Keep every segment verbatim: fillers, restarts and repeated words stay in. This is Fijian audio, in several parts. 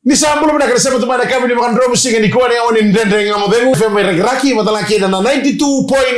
Ni sa bula vinaka na sema tu mai na yakavi ni vakadromu siga nikua, ni aua ni Dredre Ga Mo Cegu, F M mai Rakiraki, vata kei na ninety-two point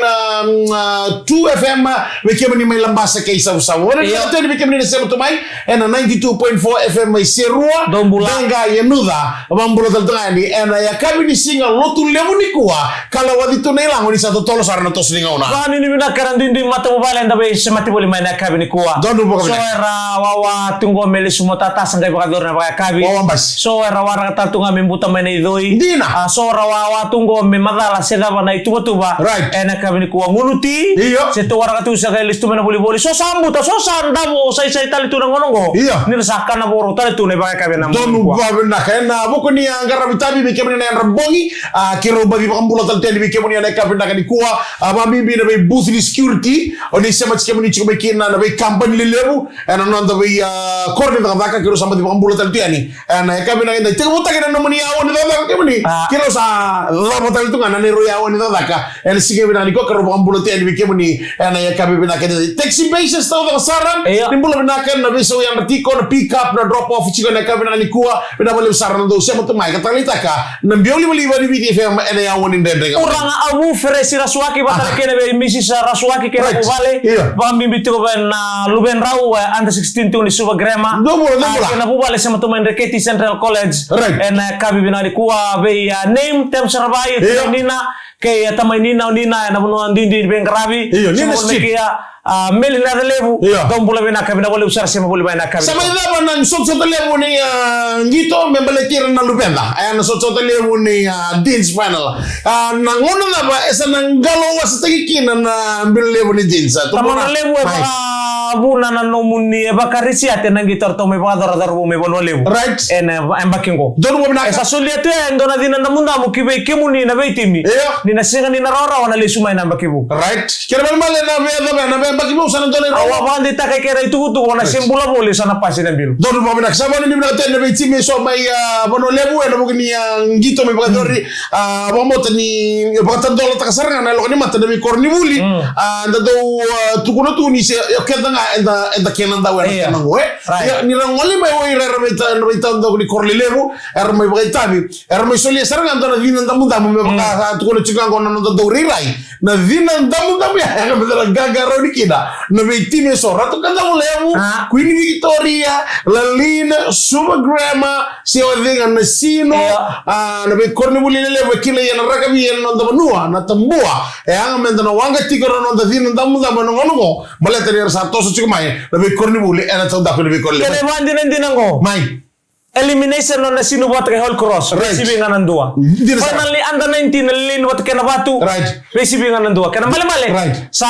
two F M, vei kemuni mai Labasa kei Savusavu. Io. Vata kei na sema tu mai ena ninety-two point four F M mai Serua. Dou bula. Beqa, Yanuca, vakabula tale tu ga yani ena yakavi ni siga Lotulevu nikua, ka lako vata tu na ilago ni sa totolo sara na toso ni gauna. Vakanuinui vinaka na duidui matavuvale eda veisemati voli mai na yakavi nikua. Donu vakavinaka. So era wawa tu qo me lesu mo tatasa qai vakayacori na vakayakavi. Wawa basi. So era waraka tale tu ga me buta mai na icoi. Dina. A, so era wawa tu qo me macala se cava na ituvatuva. Right. Ena yakavi nikua, gunu ti. Io. Se tu waraka tu sa qai lesu tu mai na volivoli. So sa buta, so sa davo, saisai tale tu na gauna qo. Io. Ni ra sa kana vakarau tale tu na ivakayakavi ena. Donu vakavinaka. Ena vuku ni a qaravi tavi vei kemuni na yadra bogi. A, keirau baci vakabula tale tu yani vei kemuni ena yakavi vinaka nikua. A, vakabibi na vei booth ni security, o ni sema tiko kemuni tiko mai kina na vei company lelevu ena noda vei, a, koro ni cakacaka, keirau sa baci vakabula tale tu yani ena yakavi vinaka. Eda tekivutaki na nomuni aua ni cakacaka kemuni. A. Keirau sa cava tale tu ga na neirau aua ni cakacaka ena siga vinaka nikua, keirau vakabula tu yani vei kemuni ena yakavi vinaka. Eda taxi bases taucoko sara. Io. Ni bula vinaka na veisau yadra tiko, na pick up, na drop off tiko ena yakavi vinaka nikua. Vinaka vakalevu sara na dou sema tu mai ka taleitaka na biau livaliva ni Viti F M ena aua ni Dredre Ga. Uraga Avu Feresi Rasuaki, vata kei na vei Missus Rasuaki kei na vuvale. Right. Io. Vakabibi tiko vei na luvedrau, e, under sixteen tu ni Suva Grammar. Dou bula, dou bula. A, kei na vuvale sema tu mai Dreketi Central College. Right. Ena yakavi vinaka nikua vei, a, Name Tem Saravai, io, Nina, kei, a, tamai Nina, o Nina, ena vanua duidui ni veiqaravi. Io, Nina Street. Sema tu mai kea, a, Meli na Yacalevu. Io. Dou bula vinaka, vinaka vakalevu sara sema voli mai na yakavi. Sa mai cava na sotasota levu ni, a, qito me baleti ira na luveda. E, na sotasota levu ni, a, Deans Final. A, na gauna cava e sa na qalo wasataki kina na bilo levu ni Deans? Tamana levu, e vakavuna na nomuni, e vakarisiate na qito eratou mai vakayacora cauravou mai Vanua Levu. Right. Ena yabaki qo. Donu vakavinaka. E sa solia tu e dua na cina damudamu ki vei kemuni na veitimi. Io. Ni na sega ni na rawarawa na lesu mai na yabaki vou. Right. Kena malemale na vei, na vei, na veiyabaki vou sa na donu. Au a vakadeitaka kei na itukutuku, o na se bula voli, sa na pasi na bilo. Donu vakavinaka. Sa vakanuinui vinaka tu na veitimi eso mai, a, Vanua Levu, ena vuku ni, a, qito mai vakayacori, a, vakabauta ni vakatadolataka sara ga na yaloka ni mata na veikoronivuli. Mm. A, da dau, a, tukuna tu ni se, o keda ga eda, eda kena dau ena kena qo, e. Right. Ia, ni ra gole mai o ira era veita-, era veitacadaka ni koro lelevu, era mai vakaitavi. Era mai solia sara ga dua na cina damudamu me vaka, mm, sa tukuna tiko ga qo na noda dau rairai. Na cina damudamu ya, ya ga me da na qaqarauni kina na veitimi eso: Ratu Kadavulevu, ah, Queen Victoria, Lalina, Suva Grammar, Siawacega, Nasinu, io, ah, na veikoronivuli lelevu e kilai ena rakavi ena noda vanua, na Tabua. E ya ga me da na waqa tiko na noda cina damudamu ena gauna qo, baleta ni era sa toso tiko mai na veikoronivuli ena taudaku ni veikoronivuli. Kena ivakadinadina qo. Mai. Elimination o Nasinu vata kei Holy Cross. Right. Veisivi ga na dua. Dina sara. Final ni under nineteen, na lelevu vata kei Navatu. Right. Veisivi ga na dua. Kena malemale. Right. Sa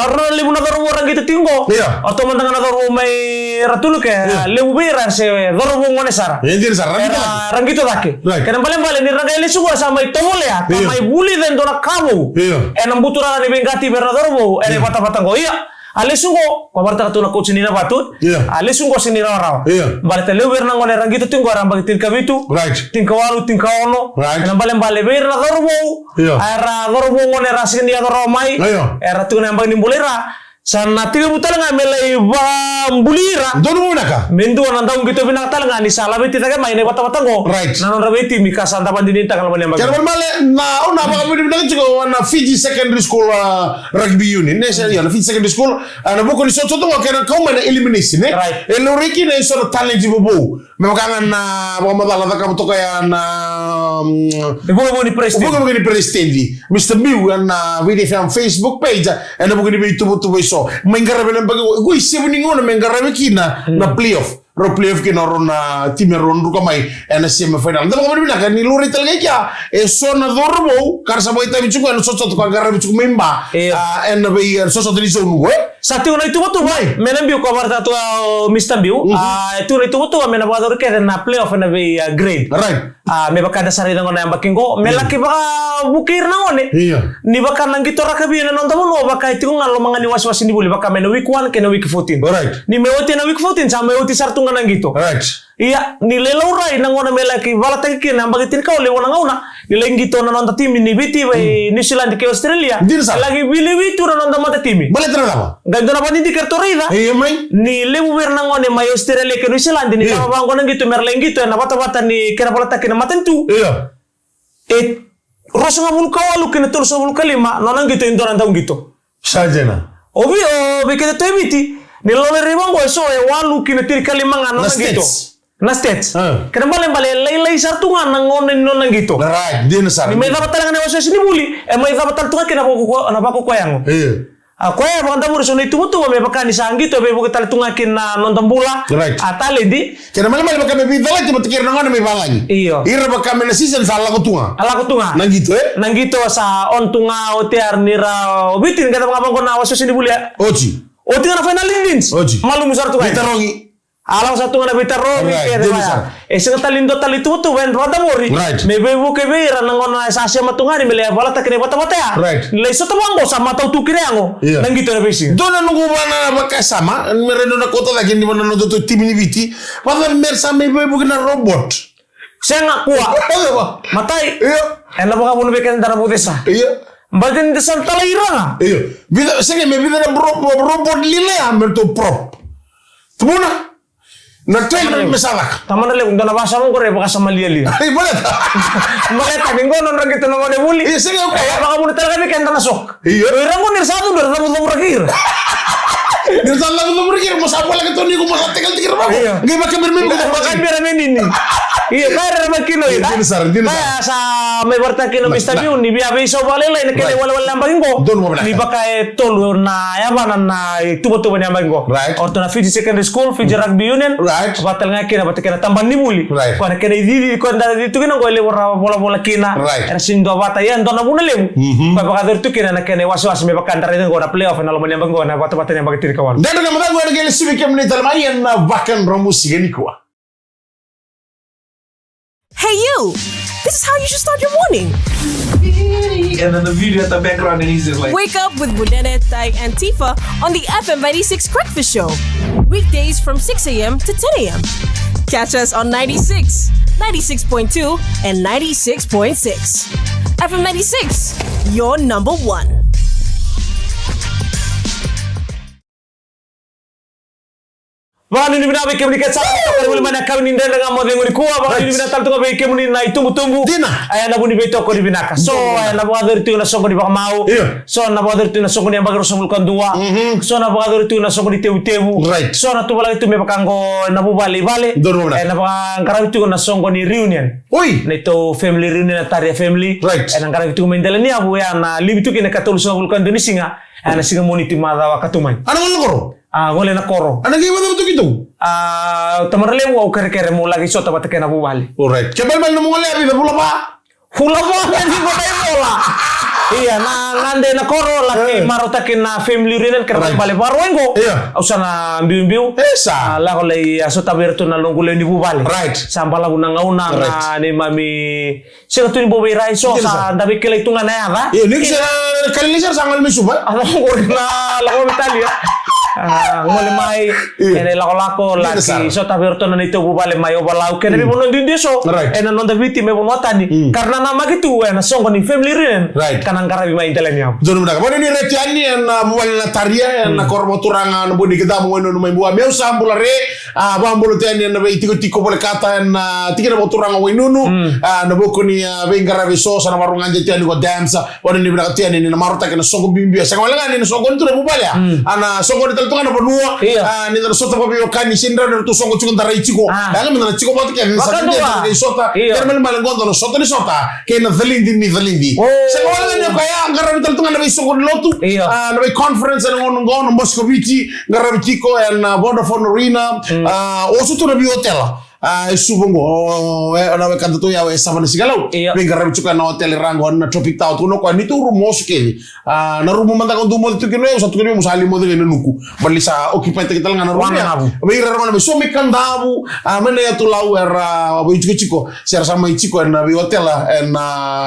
rua na levu na cauravou era qito tiko qo. Io. O ratou mada ga na cauravou mai Ratu Luke, io, levu vei ira se cauravou gone sara. E, dina sara. Era qito cake. Right. Kena malemale ni ra qai lesu qo sa mai tovolea, ka, io, mai vulica e dua na ka vou. Io. Ena buturara ni veiqati vei ira na cauravou ena, io, ivatavata qo. Ia. A lesu qo, ko a vakaraitaka tu na coach ni Navatu. Io. A lesu qo sega ni rawarawa. Io. Baleta levu vei ira na gone era qito tiko qo era yabaki tinikavitu. Right. Tinikawalu, tinikaono. Right. Kena malemale vei ira na cauravou. Io. A era cauravou gone era sega ni yaco rawa mai. Io. Era tiko na yabaki ni bula i ra. Sa na tekivu tale ga me lai vakabuli ira. Donu vinaka. Me dua na dauqito vinaka tale ga ni sa laveti cake mai na ivatavata qo. Right. Na nodra veitimi ka sa da vakadinadinataka na loma ni yabaki. Kena malemale, na, au na vakavinavinaka tiko na Fiji Secondary School, ah, Rugby Union, ne, se, ia, na Fiji Secondary School, ah, ena vuku ni sotasota qo kei na kau mai na elimination, e? Right. E laurai kina eso na talent vovou. Me vaka ga na vakamacala cakava toka ya na, mm, ivukevuke ni president. Ivukevuke ni president. Mister Biu, ena Viti F M Facebook page, ena vuku ni veituvatuva eso. Mai qaravi ena yabaki qo, qo isevu ni gauna me qaravi kina, mm, na playoff. Rau playoff kina o rau na timi rau druka mai ena semi final. Da vakavinavinaka ni laurai tale ga i kea eso na cauravou ka ra sa vakaitavi tiko ena sotasota ka qaravi tiko mai Ba. Io. Ah, ena vei, eh, sotasota ni zone qo, e? Sa tiko na ituvatuva, mai, me na Biu, ko a vakaraitaka tu o Mister Biu. Mhm. Ah, e tiko na ituvatuva me na vakayacori kece na playoff ena vei, ah, grade. Right. Ah, me vaka eda sa raica qo na yabaki qo, me, mm, laki vakavukei ira na gone. Io. Ni vaka na qito rakavi ena noda vanua, vaka e tiko ga loma ga ni wasewase ni vuli, vaka mai na week one kei na week fourteen. Right. Ni mai oti ena week fourteen, sa mai oti sara tu ga na qito. Right. Ia, ni lai laurai na gauna me laki valataki kina na yabaki tinikawalu, levu na gauna ni lai qito na noda timi ni Viti vei Niusiladi kei Australia. Dina sara. Laki vilivi tu na noda matatimi. Baleta na cava? Qai dua na vakadidike eratou raica. Ia, mai. Ni levu vei ira na gone mai Australia kei Niusiladi ni lako vaqo na qito, me ra lai qito ena vatavata ni kena valataki na matanitu. Ia. E ruasagavulu ka walu ki na tolusagavulu ka lima na nona qito e dua na dauqito. Sa dina. O vei, o vei keda tu e Viti, ni lolei raiva oqo e so e walu ki na tinikalima ga na nona qito. Na stats. Na stats. Ah. Kena ibalebale e lailai sara tu ga na gauna ni nona qito. Right, dina sara. Ni mai cava tale ga na iwasewase ni vuli, e mai cava tale tu ga kina na vakaukauwa, na vakaukauwa yago. Io. A koya e vakadavori so na ituvatuva me vaka ni sa qito e veivuke tale tu ga kina na noda bula. Right. A taledi. Kena ibalebale vaka me veicalati vata kei ira na gone mai valagi. Io. Ira vaka me na season sa lako tu ga. A lako tu ga. Na qito, e? Na qito sa on tu ga, oti ya ni ra o Viti ni qai cava ga vaqo na iwasewase ni vuli, e? Oti. Oti ga na final ni Deans. Oti. Malumu sara tu ga. Veitarogi. A lako sara tu ga na veitarogi. Right, kece dina vaya. Sara. E sega tale ni dua tale ituvatuva e vakadavori. Right. Me veivuke vei ira na gone sa sema tu ga ni me lai valataki na ivatavata ya. Right. Ni lai sota vaqo sa matau tu kina yago. Io. Na qito ena veisiga. Dua na noqu vana vakasama, me ra dua na kota cake ni vana noda tu timi ni Viti. Vata me ra sa mai veivuke na robot. Sega, kua. Matai. Io. Ena vakavuna vei keda na vucesa. Io. Baleta ni da sa talai ira ga. Io. Vica, sega me vica na ro-, robot lila ya me ratou prop. Tubuna. Na twelve me sa caka. Tamana levu, dua na vakasama qori e vakasama lialia. Ai, baleta. Baleta ni qo nodra qito na gone vuli. Io, sega o koya. E vakavuna tale ga vei keda na soka. Io. Ira qo ni ra sa cudru, era cavucavuraki ira. Ni ra sa cavucavuraki ira, mo sa voleka tu ni ko mo sa tekaltaki ira vaqo. Io. Qai vakabira me, qai vakabira me nini. Io, ka era vakino ira. Dina sara, dina sara. Ka sa mai varataki na Mister View, ni via veisau vakalailai na kena iwalewale na yabaki qo. Ni vaka e tolu na yavana na ituvatuva ni yabaki qo. Right. O ratou na Fiji Secondary School, Fiji Rugby Union. Right. Vata tale ga kina vata kei na tabana ni vuli. Right. Koya na kena icici, koya da cici tu kina qo e levu ra volavola kina. Right. Era sega ni dua vata, ia dua na vuna levu. Mhm. Koya vakayacori tu kina na kena iwasewase me vaka da raica qo na playoff ena loma ni yabaki qo, na vatavata ni yabaki tinikawalu. Dredre na Macawa, ena qai lesi vei kemuni tale mai ena Vakadromusiga nikua. Hey you! This is how you should start your morning. And then the video at the background, and he's just like, wake up with Budene, Tai, and Tifa on the F M ninety-six Breakfast Show. Weekdays from six a m to ten a m. Catch us on ninety-six, ninety-six point two, and ninety-six point six. F M ninety-six, your number one. Vakanuinui vinaka vei kemuni kece sara na tokoni voli mai na kavi ni Dredre Ga Mo Cegu nikua. Vakanuinui vinaka tale tu ga vei kemuni na itubutubu. Dina. E, na vu ni veitokoni vinaka. So, e, na vakayacori tu na soqo ni vakamau. Io. So na vakayacori tu na soqo ni yabaki ruasagavulu ka dua. Mhm. So na vakayacori tu na soqo ni tevutevu. Right. So na tuvalaki tu me vaka qo na vuvale i vale. Donu vinaka. E, na vakaqaravi tu na soqo ni reunion. Oi. Na itou family reunion na Taria family. Right. E, na qaravi tu mai dela ni yavu, e, na livi tu kina ka tolusagavulu ka dua ni siga. E, na siga Moniti macawa ka tu mai. A na gole na koro? A, gole na koro. A na qai vakacava tu keitou? A, tamara levu au kerekere meu laki sota vata kei na vuvale. Alright. Ke balebale nomu gole e vica, vula va? Vula va, me ni gole e vola. Ia, na gade na koro, laki marautaki na family reunion, kena balebale vakarua qo. Ia. Au sa na biubiu. E sa. A, lako lai, a, sota vei iratou na loqu lewe ni vuvale. Right. Sa balavu na gauna, na neimami Sega tu ni bau veirai so, sa da veikilai tu ga na yaca. Io, ni sa kalili sara sa gole mai Suva. A sa gole na lako mai Italia. A, gole mai, ena ilakolako, laki sota vei iratou na neitou vuvale mai Ovalau. Kena veivanua duidui so, ena noda Viti mai vanua tani. Ka ra nanamaki tu ena soqo ni family reunion. Right. Ka na qaravi mai dela ni yavu. Donu vinaka. Vakanuinui tu yani ena vuvale na Taria, ena koro vakaturaga na Boi ni Kadavu, Wainunu mai Bua. Meu sa bula re, a, vakabula tu yani ena veitikotiko volekata ena tikina vakaturaga Wainunu. A, na vuku ni, a, veiqaravi so, sa na vakarogoi tu yani ko dance, a, vakanuinui vinaka tu yani ni na marautaki na soqo bibi. Sega wale ga ni na soqoni tu na vuvale, a. A, na soqoni tale tu ga na vanua. Io. A, ni da na sota vakaveiwekani, sega ni rawa ni ratou soqo tiko, da rai tiko. A. Ia, me da na tiko vata kece, ni sa vakaduavata. Kei sota. Io. Kena malimali qo da na sota ni sota. Kei na calidi ni calidi. O. Sega wale ga ni o koya, qaravi tale tu ga na veisoqo ni lotu. Io. A, na vei conference ena gauna qo, na Moscoviti, qaravi tiko ena, a, Vodafone Arena. Mm. A, oso tu na veiotela. A, e Suva qo, o, e, na wekadatou ya e Sava na Sigalau. Io. Veiqaravi tiko ena otela e ra qo na Tropic Tower, tukuna o koya neitou rumu oso kece. A, na rumu mada ga dou moce tu kina, au sa tukuna vei au, au sa lai moce ga ena nuku. Baleta sa occupy taki tale ga na rumu ya. Vei ira era gone mai so mai Kadavu, a, mai na Yatu Lau era veitikotiko. Se ra sa mai tiko ena veiotela, ena,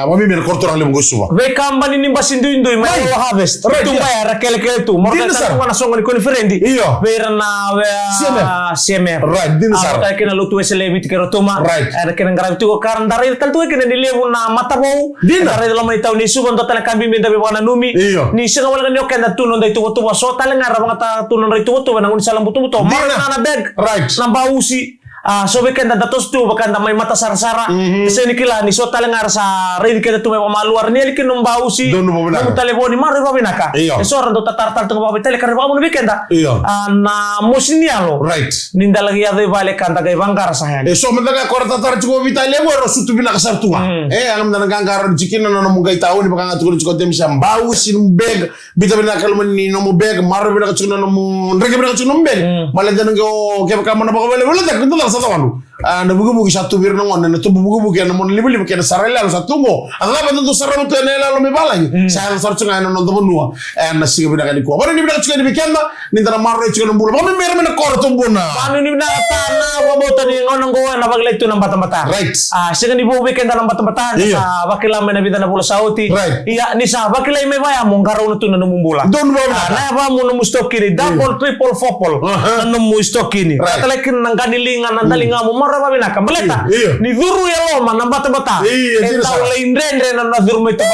a, mai na koro turaga levu qo e Suva. Veikabani ni basi duidui mai World Harvest. Right, tu mai era kelekele tu. Dina sara. Marautaki tale tu ga na soqo ni koniferedi. Io. Vei ira na, vei, a, C M F. C M F. Right, dina sara. A, marautaki kina lotu Wesele Viti kei Rotuma. Right. Era kena qaravi tiko ka ra da raica tale tu ga kina ni levu na matavou. Dina. Da raica loma ni tauni Suva, dua tale ka bibi da veivakananumi. Io. Ni sega wale ga ni o keda tu noda ituvatuva, so tale ga era vakayagataka tu nodra ituvatuva na gaunisala butobuto. Dina. Marautaka na bag. Right. Na bausi. A, so vei keda da toso tu vaka da mai matasarasara. Mhm. Sega ni kila ni so tale ga era sa raici keda tu mai vakamalua, ra ni yali kina nomu bausi. Donu vakavinaka. Nomu talevoni, maroroi vakavinaka. Io. E so ra dau tatara tale tu ga vakaveitalia ka ra vakamunia vei keda. Io. A, na mosi ni yalo. Right. Ni da laki yaco i vale ka da qai vaqara sara yani. E so mada ga ko ra tatara tiko vakaveitalia qo, era sutu vinaka sara tu ga. Mm. E, a ga mada na qaqara ni tiko kina na nomu qai tauni, vaka ga tukuni tiko o Temisi, bausi, nomu bag, biuta vinaka loma ni nomu bag, maroroi vinaka tiko na nomu, dreke vinaka tiko na nomu bag. Mm. Baleta na qo, kevaka mo na vakavalevaletaka, dua na cala sa cawadu. A, na vukivuki sa tu vei ira na gone, na tubu vukivuki, na mona livaliva kei na sara yaloyalo sa tu qo. A cava e dodonu sara tu ena yaloyalo mai valagi. Mm. Sa yaco sara tu ga ena noda vanua. Ena siga vinaka nikua. Vakanuinui vinaka tiko yani vei keda, ni da na maroroi tiko na bula. Vakamemera mai na koro Tubuna. Vakanuinui vinaka tale, vakabauta ni gauna qo ena vakilai tu na batabata. Right. A, sega ni vou vei keda na batabata, ni sa vakila mai na vica na vula sa oti. Right. Ia, ni sa vakilai mai vaya mo qarauna tu na nomu bula. Donu vakavinaka. A, na yavamu nomu sitokini, double, triple, four pole. Aha. Na nomu sitokini. Right. Ka tale kina na qa ni liga, na daligamu, maroroi vakavinaka. Baleta, io, ni curu e loma na batabata. Io, e dina sara. Dau lai dredre na, na curu mai tuba.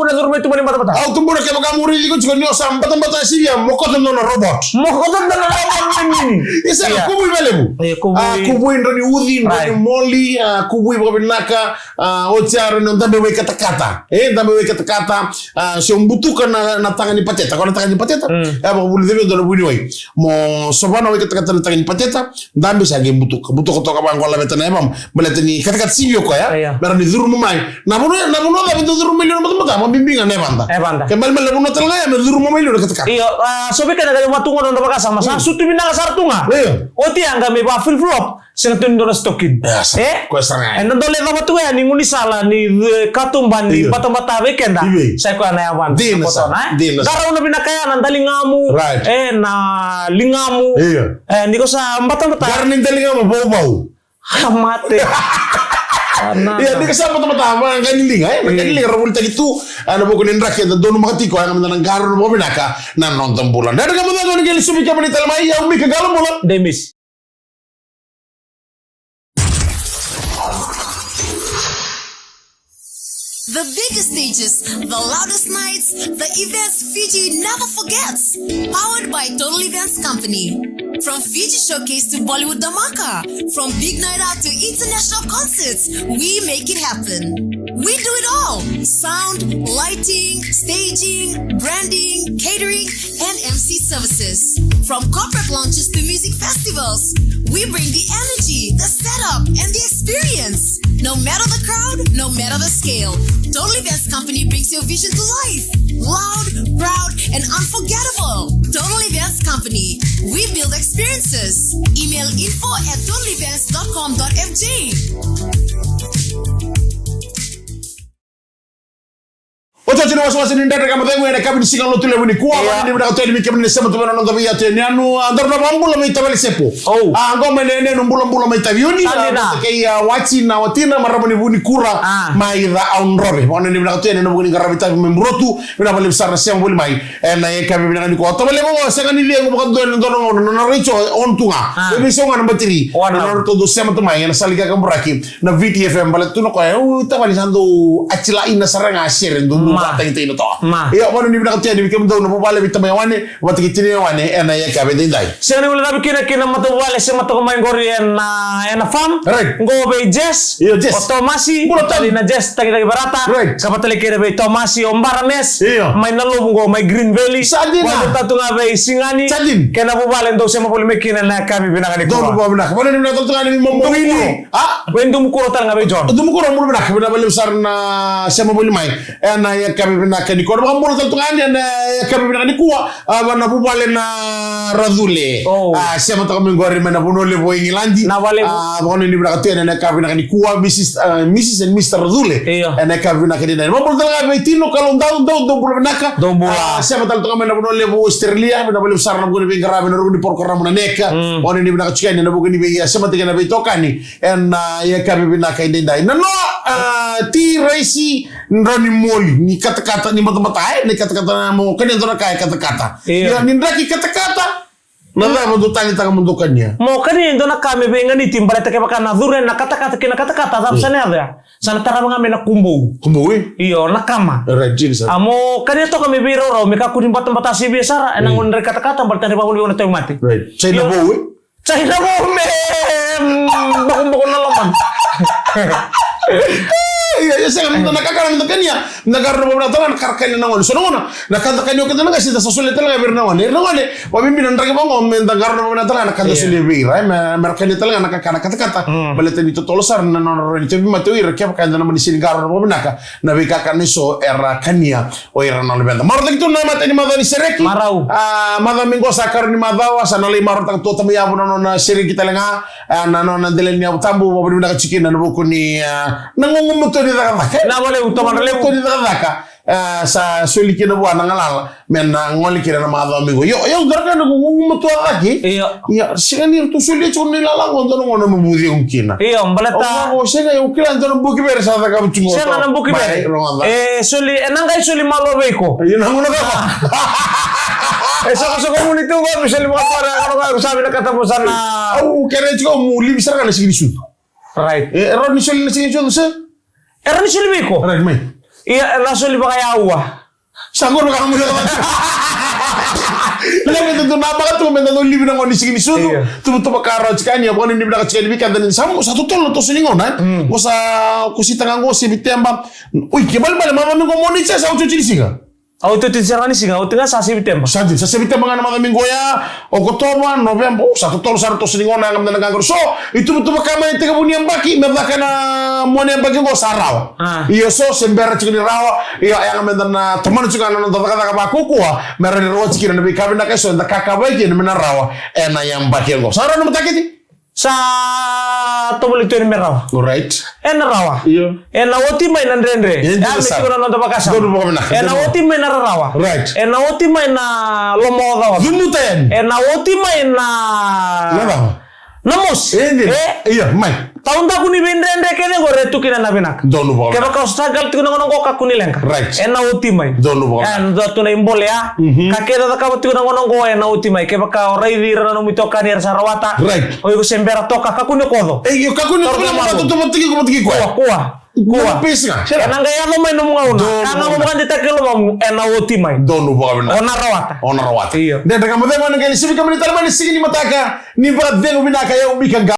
Na curu mai tuba ni batabata. Au Tubuna, kevaka mo raici iko tiko ni o sa batabata sivia, mo koto dua na robot. Mo koto dua na robot ni mini. Isa, ia, kuvui valevu. Ia, kuvui. A, kuvui, drau ni uci, drau ni moli, a, kuvui vakavinaka, a, oti ya drau ni dabe wai katakata. E, dabe wai katakata, a, se o butuka na, na taga ni pateta. Ko na taga ni pateta? Mm. E, vakavulica vei dua na vuniwai. Mo sova na wai katakata na taga ni pateta, dabe sa qai butuka. Butuka toka vaqo, laveta na yavamu. Baleta ni katakata sivia o koya. Io. Me rawa ni curu mai. Na vanua, na vanua cava e dau curu mai liu na batabata, vakabibi ga na yavada. Yavada. Ke malemale na vanua tale ga ya me curu mai liu na katakata. Io, a, so vei keda qai vaka tu qo na noda vakasama, sa sutu vinaka sara tu ga. Io. Oti ya qai mai va flip flop, sega tu ni dua na stokin. E, sa, e? Koya sara ga. E, na dau lai cava tu ya ni gaunisala ni, e, katuba ni batabata vei keda. Io. Sa i koya na yavada. Dina sara, e? Dina sara. Qarauna vinaka ya na daligamu. Right. E, na ligamu. Io. E, ni ko sa batabata. Qara ni daligamu vauvau. A, mate. Ia, ni ko sa batabata, va qa ni liga, e? Na qa ni liga ra volitaki tu, e, na vuku ni draki eda donumaka tiko, e, na meda na qarauna vakavinaka na noda bula. Dredre Ga Mo Cegu ni qai lesu vei kemuni tale mai, o yau Mika Qalobula. Demis. The biggest stages, the loudest nights, the events Fiji never forgets. Powered by Total Events Company. From Fiji Showcase to Bollywood Dhamaka, from big night out to international concerts, we make it happen. We do it all. Sound, lighting, staging, branding, catering, and M C services. From corporate launches to music festivals, we bring the energy, the setup, and the experience. No matter the crowd, no matter the scale, Total Events Company brings your vision to life. Loud, proud, and unforgettable. Total Events Company. We build experiences. Email info at total events dot com dot F J. Oti, oti na wasewase ni Dredre Ga Mo Cegu ena yakavi ni siga Lotulevu nikua. Ia. Vakanuinui vinaka tu yani vei kemuni na sema tu mai na noda veiyatu yanuyanu. A, daru na vakabula vei tavale Sepo. O. A, qo mai na yanuyanu bulabula mai Taveuni. Sa dina. A, kei, a, Waji na watina, marama ni Vunikura. A. Mai Cakaudrove. Vakanuinui vinaka tu yani ena vuku ni qaravi tavi mai Burotu. Vinaka vakalevu sara na sema voli mai ena yakavi vinaka nikua. Tavale, qo sega ni cegu vakadua ena dua na gauna, na nona retio on tu ga. A. Veisau ga na batiri. O, na. Na nodratou dau sema tu mai ena sala ni kakaburaki na Viti F M, baleta tu na koya, o tavale sa dau atilaina sara ga sere, dau, dau vakatagitagina toka. Ma. Ia, vakanuinui vinaka tu yani vei kemudou na vuvale, vei Tamai Wane vata kei Tinai Wane ena yakavi edaidai. Sega ni guilecavi kina kei na matavuvale sema toka mai qori ena, ena farm. Right. Qo vei Jess. Io, Jess. O Tomasi. Bula Tom. Tali na Jess, Tagitagi Verata. Right. Ka vata tale kina vei Tomasi, o Barames. Io. Mai Nalovu qo, mai Green Valley. Sa dina. Vata tu ga vei Sigani. Sa dina. Kei na vuvale dou sema voli mai kina ena yakavi vinaka nikua. Donu vakavinaka. Vakanuinui vinaka tale tu ga yani vei Momo Wini. A? Vei Dumukuro tale ga vei John. Dumukuro, bula vinaka, vinaka vakalevu sara na sema voli mai ena yakavi vinaka nikua. Vakabula tale tu ga yani ena yakavi vinaka nikua, a, vua na vuvale na Racule. O. A, sema toka mai qori mai na vanua levu o Igiladi. Na vale. A, vakanuinui vinaka tu yani ena yakavi vinaka nikua, Missus, a, Missus and Mister Racule. Io. Ena yakavi vinaka nikua. Vakabula tale ga vei Tino Kaloudau, dou, dou bula vinaka. Dou bula. A, sema tale toka mai na vanua levu o Australia, vinaka vakalevu sara na vuku ni veiqaravi ena ruku ni porokaramu na Neka. Mm. Vakanuinui vinaka tiko yani ena vuku ni vei, a, sema tiko na veitokani. Ena, a, yakavi vinaka edaidai. Na noa, a, ti, raisi, drau ni moli, ni katakata, ni batabata, e, ni katakata, mo kania dua na ka e katakata. Io. Ia, ni draki katakata, Na cava dou tanitaka mo dou kania? Mo kania e dua na ka me veiganiti baleta kevaka na curu yani na katakata kei na katakata, cava sa na yaco ya? Sa na tarava ga mai na kubou. Kubou, e? Io, na kama. Right, jini sara. A mo kania toka me veiraurau, me kakua ni batabata sivia sara ena gauna ni katakata baleta ni vakavuna vei au na tauvimate. Right. Sa ina vou, e? Sa ina vou me, mm, bokoboko na lomana. Ia, ia, sega, na kakana, na kania, na qarauna vakavinaka tale ga na ka ra kania na gone. So na gauna, na ka da kania o keda na qase, da sa solia tale ga vei ira na gone. Ira na gone, vakabibi na draki vaqo, me da qarauna vakavinaka tale ga na ka da solia vei ira, e, me, me ra kania tale ga na kakana katakata. Mm. Baleta ni totolo sara na nona rawa ni tauvimate o ira, kevaka eda na mani sega ni qarauna vakavinaka na veikakana eso era kania o ira na luveda. Marautaki tu na matai ni macawa ni sereki. Marau. A, macawa mai qo sa karua ni macawa, sa na lai marautaka tu o Tamai Yavu na nona sereki tale ga, a, na nona dela ni yavu tabu, vakavinavinaka tiko kina ena vuku ni, a, na gugumatua ni cakacaka. Na vale u tomana levu. Gugumatua ni cakacaka. A, sa soli kina vua na galala me na gole kina na macawa mai qo. Io, io, dua na ka na gugumatua cake. Io. Ia, sega ni ratou solia tiko na ilala qo, dua na gauna me buci au kina. Io, baleta. Au, au sega, au kila dua na buki vere sa cakava tiko. Sega na buki vere. Mai, rogoca. E soli, e na qai soli malo vei iko. Io, na gauna cava. E soqosoqo muni tu qo, me soli vakatore, a, gauna qai, au sa vinakata mo sa na. Au kere tiko, au mu livi sara ga na siga ni sucu. Right. E, e rawa ni soli na siga ni sucu, se? E rawa ni soli vei iko. Right, mai. Ia, e na soli vakayaua. Sa qori vaka na muri. Levu e dodonu na baka tu me da dau livi na gauna ni siga ni sucu. Io. Tuvatuva ka rawa tiko yani, au vakanuinui vinaka tiko yani vei keda ni sa, sa totolo na toso ni gauna, e? Mm. Qo sa kusita ga qo Sepiteba. Ui, ke balebale, macawa mai qo Moniti sa otioti ni siga. A otioti sara ga ni siga, oti ga sa Sepiteba. Sa dina, sa Sepiteba ga na macawa mai qo ya, Okotova, Noveba, o, sa totolo sara toso ni gauna, yaga mada na qaqaro. So, i tuvatuva ka mai na itekivu ni yabaki, me caka na mua ni yabaki qo sa rawa. A. Io, so se bera tiko ni rawa, io, yaga meda na tomana tiko ga na noda cakacaka vakaukauwa, me rawa ni rawati kina na veika vinaka eso eda kakavaki kina me na rawa ena yabaki qo. Sa rawa na matakiti? Sa tovolei tu yani me rawa. Alright. Ena rawa. Io. Ena oti mai na dredre. E dina sara. Ya me tiko na noda vakasama. Donu vakavinaka. Ena oti mai na rarawa. Right. Ena oti mai na lomaocaoca. Cumuta yani. Ena oti mai na. Na cava? Na mosi. E dina. E? Io, mai. Taudaku ni veidredre kece qori e tu kina na vinaka. Donu vakavinaka. Kevaka o struggle tiko na gauna qo, kakua ni leqa. Right. Ena oti mai. Donu vakavinaka. E, dua tu na ibole ya. Mhm. Ka kece o cakava tiko na gauna qo, ena oti mai. Kevaka o raici ira na nomu itokani era sa rawata. Right. O iko se bera toka, kakua ni koco. E, io, kakua ni koco. Kua, kua. Kua. Ena qai yaco mai nomu gauna. Donu vakavinaka. Ka ga mo vakadeitaka e lomamu, ena oti mai. Donu vakavinaka. O na rawata. O na rawata. Io. Dredre Ga Mo Cegu ena qai sivi ka mani tale mai na siga ni mataka. Ni vakacegu vinaka, e au Mika Ga.